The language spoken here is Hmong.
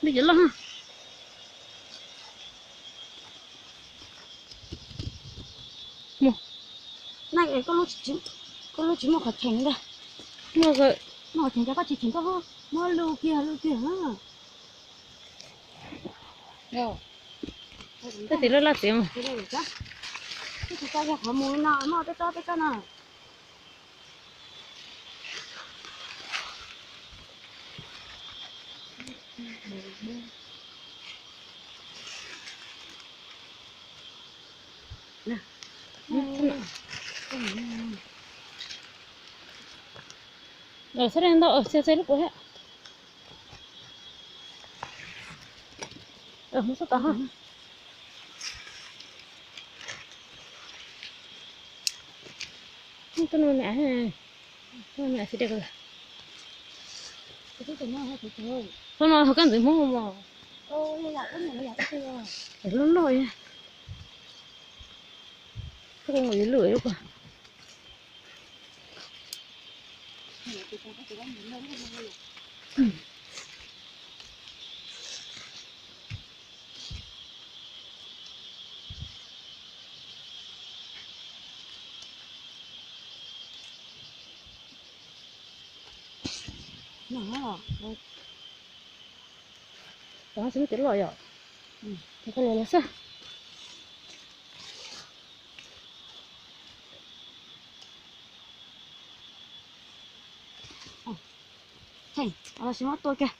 Lub cov loj. Mus. Koj lub tsis muaj qhov cheem ntag. Muaj qhov cheem ces koj tsis cheem koj muab lub kiag lub kiag. Koj tis laj laj txiav mas. Tsis tau yog qhov mus no muaj tej tsob tej tsob no. Sab ntau, txhia txhia lub puas thiab. Mus xub tod ha. Tuaj no me, tuaj no me xi de. Tuaj no hauv kab ntxwv Hmoob mos. Loj loj. Tuaj mus yuav lwm lub ko. Tod tsis muaj cov loj yom. Koj los los xwb. Tsis muab tua kiag.